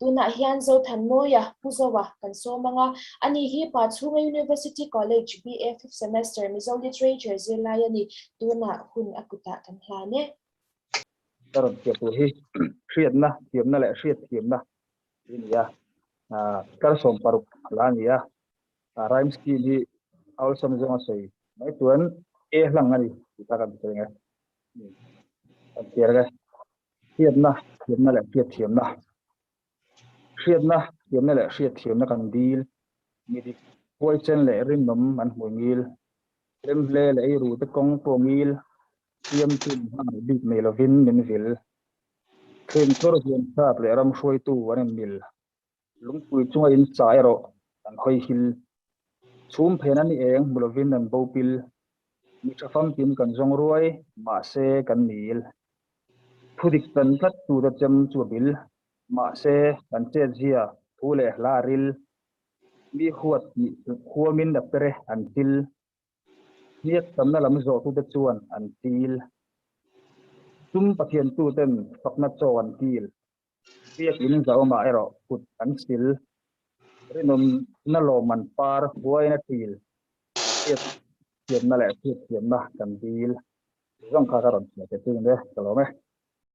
Tunah hian Zothanmawia, Pu Zoa, kan sawm ang a, ani hi Pachhunga University College BA fifth semester Mizo Literature zirlai a ni. Tunah hun a kutah kan hlan e. Ka rawn thiam tur hi hriatna, thiamna leh hriatthiamna hi a ni a, kar 16 a la a ni a, rhyme scheme hi awlsam zawnga sawi mai chuan A hlang a ni tih kha kan sawi ang e. Kan chhiar ang e. Hriatna, thiamna leh hriatthiamna. Hriatna, thiamna leh hriatthiamna kan dil. Mi dik, huaichen leh rinawm an hmui ngil. Remhle leh eiru te kawng pawh ngil. Siamtu hmangaih bik nei lovin min vil. Thlenchawr huansat leh ram hruaitu an inmil. Lungpui chunga in sa erawh an hawi hil. Chhum phen a ni eng hmu lovin an bo pil. Mi tha famkim kan zawng ruai, mahse kan nil. Thu dik tan tlat tute chem chu a bil. Mahse kan chetzia thu leh hla a ril. Mi huat nih huamin a pere an chil. Hniak tamna lam zawhtute chuan an chil. Sum Pathiantuten fakna chaw an kil. Biakinn zahawmah erawh kut an sil. Rinawmna lawmman par huain a ṭil. Hriat thiamna leh hriat thiamna kan dil. Zawng kha ka rawn chhiar che chu ni e, ka lawm e.